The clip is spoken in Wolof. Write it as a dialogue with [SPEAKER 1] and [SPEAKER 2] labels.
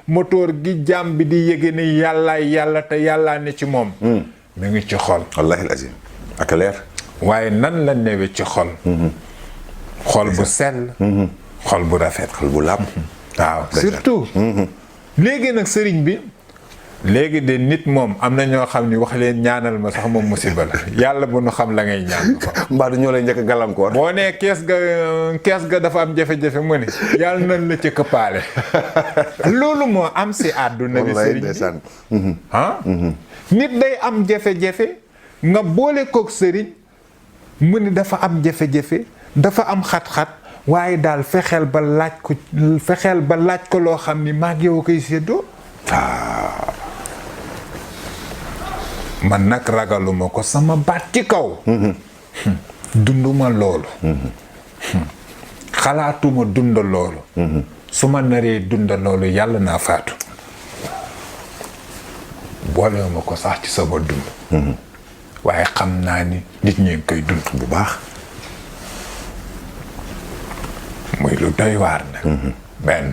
[SPEAKER 1] moteur gi jàmm bi di yége ni yàlla te yàllaa ne ci moom mi ngi ci xol
[SPEAKER 2] wallahi alazim ak leer
[SPEAKER 1] waaye nan la newe ci xol xol bu sell xol bu rafet
[SPEAKER 2] xol bu làpp
[SPEAKER 1] waaw surtout léegi nag sëriñ bi léegi de nit moom am na ñoo xam ni wax leen ñaanal ma sax moom musiba la yàlla bu nu xam la ngay ñaan
[SPEAKER 2] mbaa du ñoo lay njëkk gàllankoor
[SPEAKER 1] boo nee kees ga dafa am jafe-jafe mu ne yàlla nañ la ci këppaale loolu moo am si àdduna bi sëriñ bi nit day am jafe-jafe nga boole kook sëriñ mu ni dafa am jafe-jafe dafa am xat-xat waaye daal fexeel ba laaj ko loo xam ni maag yow koy séddoo man nag ragaluma ko sama baat ci kaw dunduma loolu xalaatuma dunda loolu su ma naree dunda loolu yàlla naa faatu boolewuma ko sax ci sama dund waaye xam naa ni nit ñi ngi koy dund bu baax muy lu doy waar nag benn